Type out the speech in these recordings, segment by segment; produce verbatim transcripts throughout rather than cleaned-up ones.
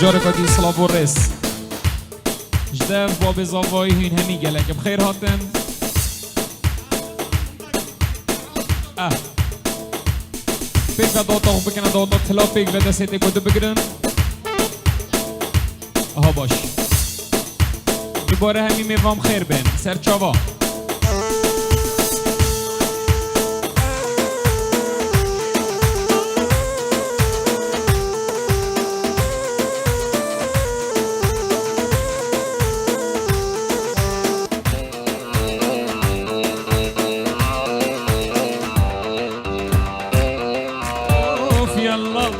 Careka dî silav û rêz. Ji dev babê zavayî hûn hemî gelek bi xêr hatin. Eh. Pêk ve daweta xwe bikine daweta tila, pêk ve destê tê ku dibigirin. Aha, baş. Dubare hemî mêvan xêr bên. Ser çava. Of, yallah.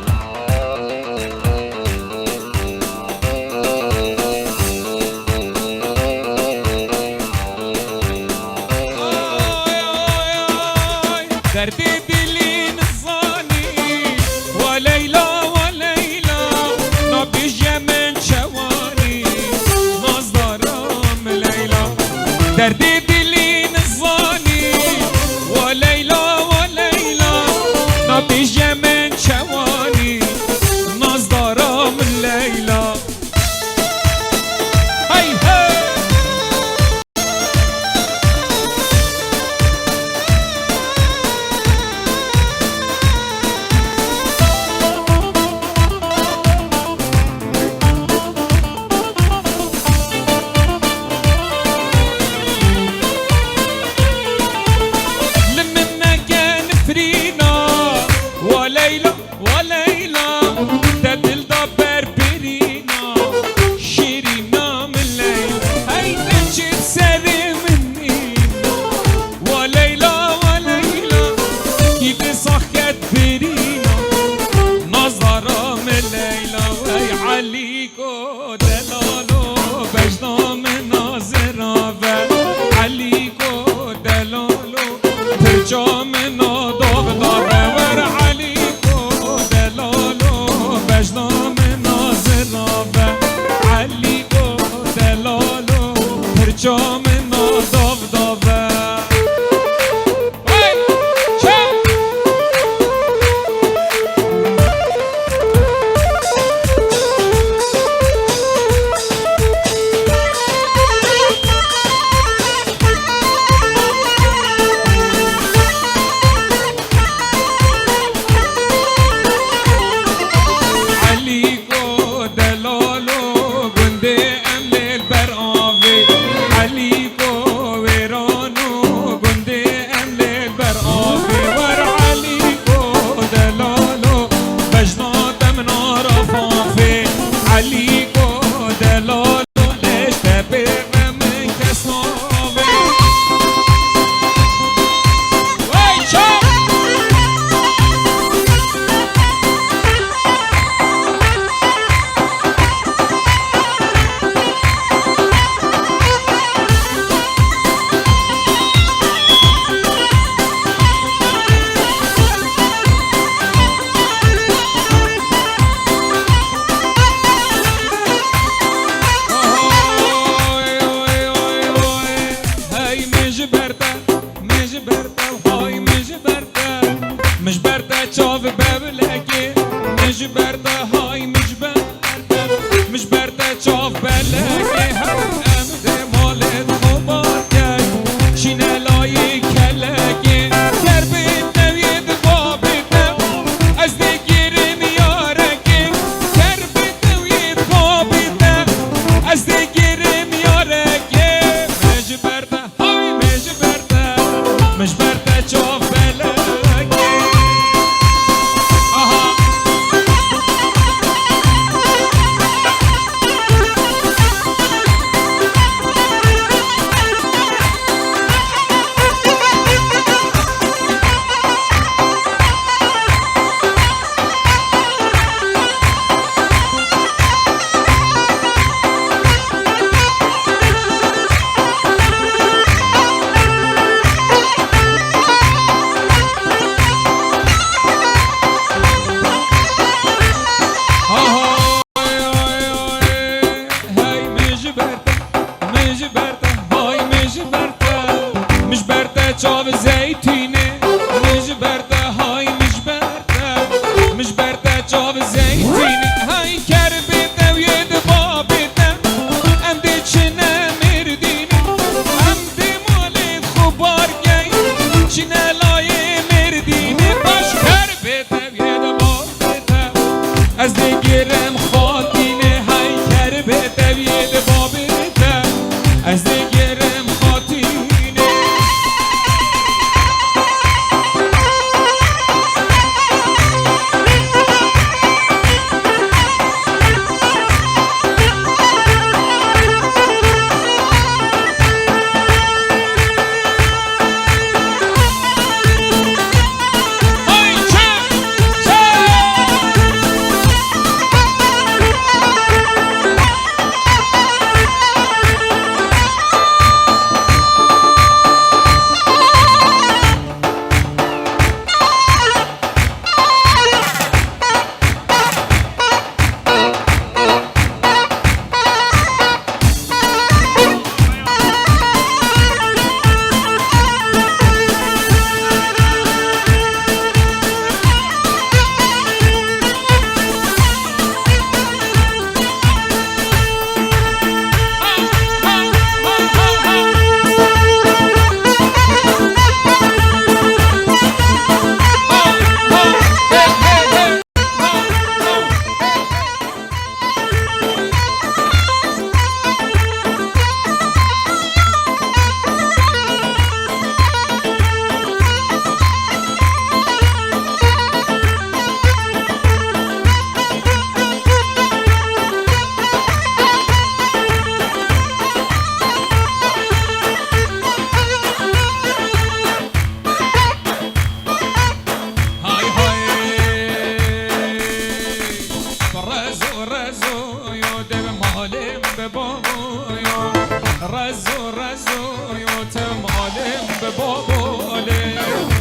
Ay, ay, ay. Derdê dilî nizanî. Wa Leyla, wa Leyla. Nabêje min çewanî. Nazdara min Leyla. Derdê dilî nizanî. Wa Leyla, wa Leyla. Nabêje min çewanî. Nazdara min Leyla. Hey, hey! Li min neke nifrîna, wa Leyla. Wa Leyla, te dil da ber birîna, şîrîna min Leyla. Hey, neçe serê min nîna. Wa Leyla, wa Leyla, kî bi sax ket birîna. Nazdara min Leyla, wey Elîko delalo, bejna min nazira ve. Elîko delalo, pirça min a dav da ve. Wer Elîko delalo, bejna min a zira ve. Elîko delalo, pirça min a dav da ve. Hey! Çek! Elîko delalo, gundê em lê li ber avê. Elîko wêrano, gundê em lê li ber avê. Wer Elîko delalo, bejna te min a ra fafê. Elîko delalo, lê ji te pê ve min kes navê. Wey çav! Oy, oy, oy, oy, oy. Hey, min ji ber te, min ji ber te, hay min ji ber te. Min ji ber te çav bebelekê, min ji ber te, hay min ji ber te. Min ji ber te çav belekê, hey, em dê malê xwe bar ker. Şîne layê kelekê, ker bi tewî di babê te. Ez dê girim yarekê, ker bi tewî di babê te. Ez dê girim yarekê, min ji ber te, hay min ji ber te, min ji ber te çav belekê. Aha. Hey, min ji ber te, min ji ber te, hay min ji ber te. Min ji ber te çav zeytînê, min ji ber te, hay min ji ber te. Min ji ber te çav zeytînê, hay ker bi te wî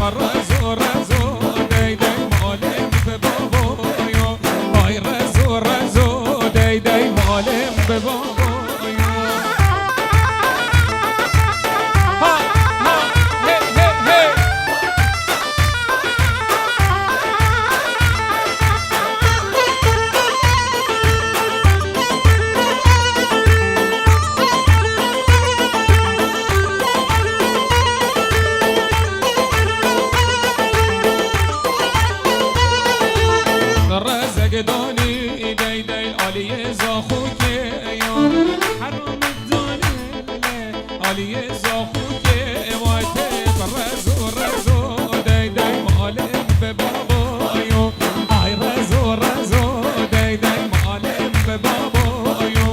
Rezo, rezo, dey, dey, malê min bi babo yo. Ay rezo, rezo, dey, dey, malê min bi babo yo. Ha, ha, hey, hey, hey. Rezek danî dey dey aliyê zaxokê ya. Heram danî le aliyê zaxokê, vay pê rezo rezo dey dey malê min bi babo yo. Ay rezo rezo dey dey malê min bi babo yo.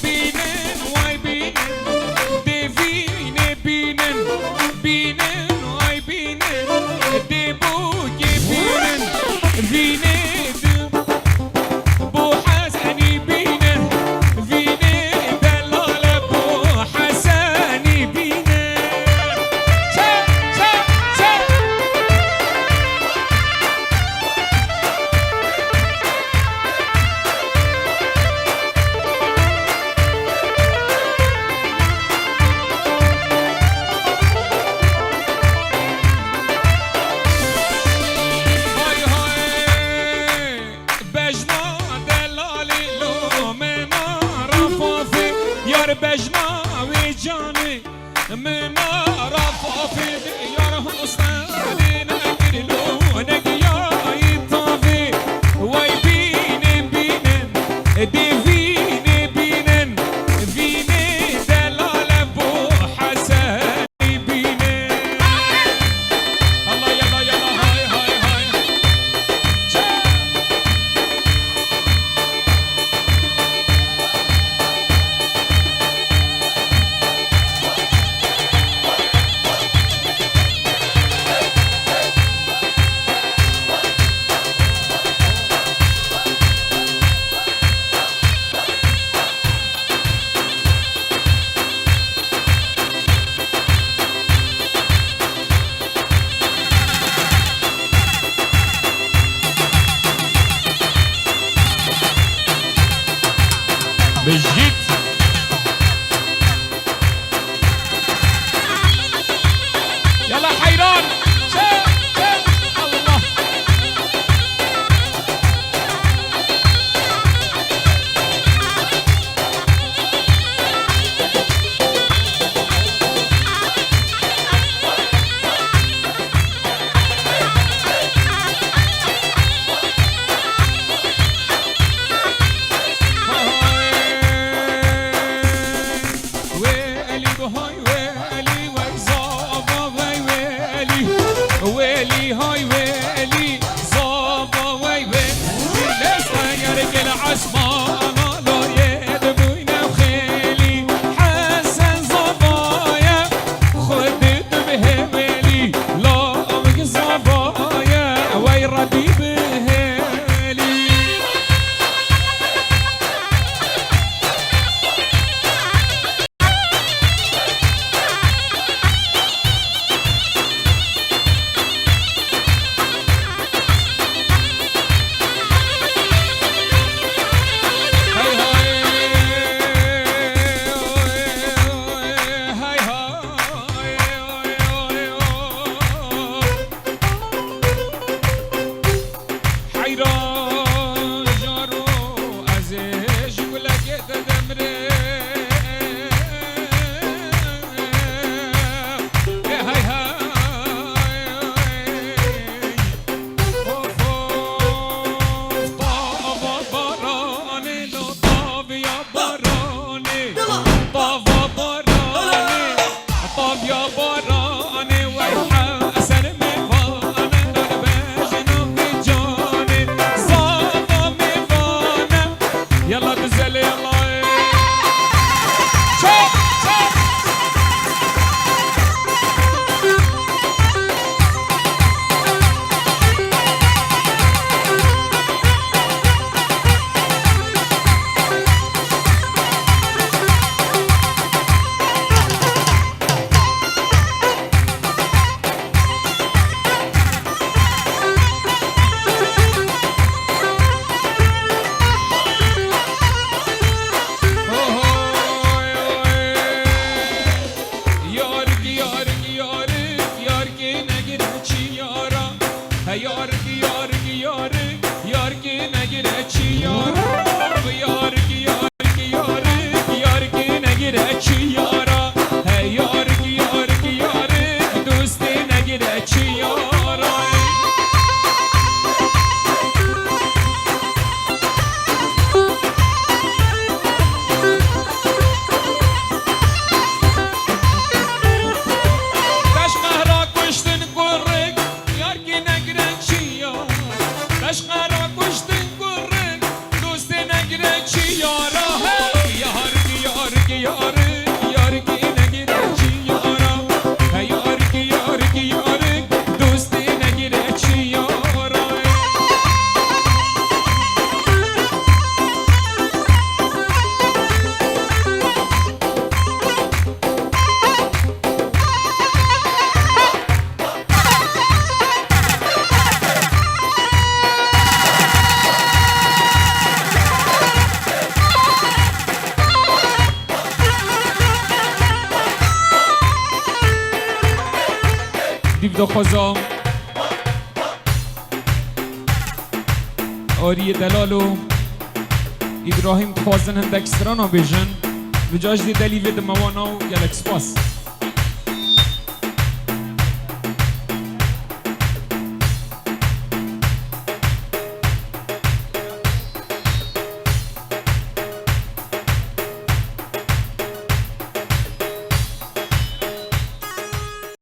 Bînin, way bînin, dê vînê bînin, bînin, way bînin, dê bûkê bînin, vînê di. Bo Hesenî bîne, vînê delale bo Hesenî bîne. Çe, çe, çe. Hay hay. Bejna delalê lo mena rafafê, yar bejna wê canê mena rafafê, yar hostanê nekir lo negiyayê tavê. Way bînin bînin, dê vînê bînin, vînê delale bo Hesen. Bîne. Yalla, yalla, yalla, hay, hay, hay. Çe. Bijît. Yalla heyran. Çe, çe. Allah. Wê Elî, bi hay wê Elî, wey zava vey wê Elî, wê Dîv daxwaza Ariyê Delal û Îbrahîm dixwazin hindek strana bêjin. Bi caş dê delî vê dime wana û gelek spas.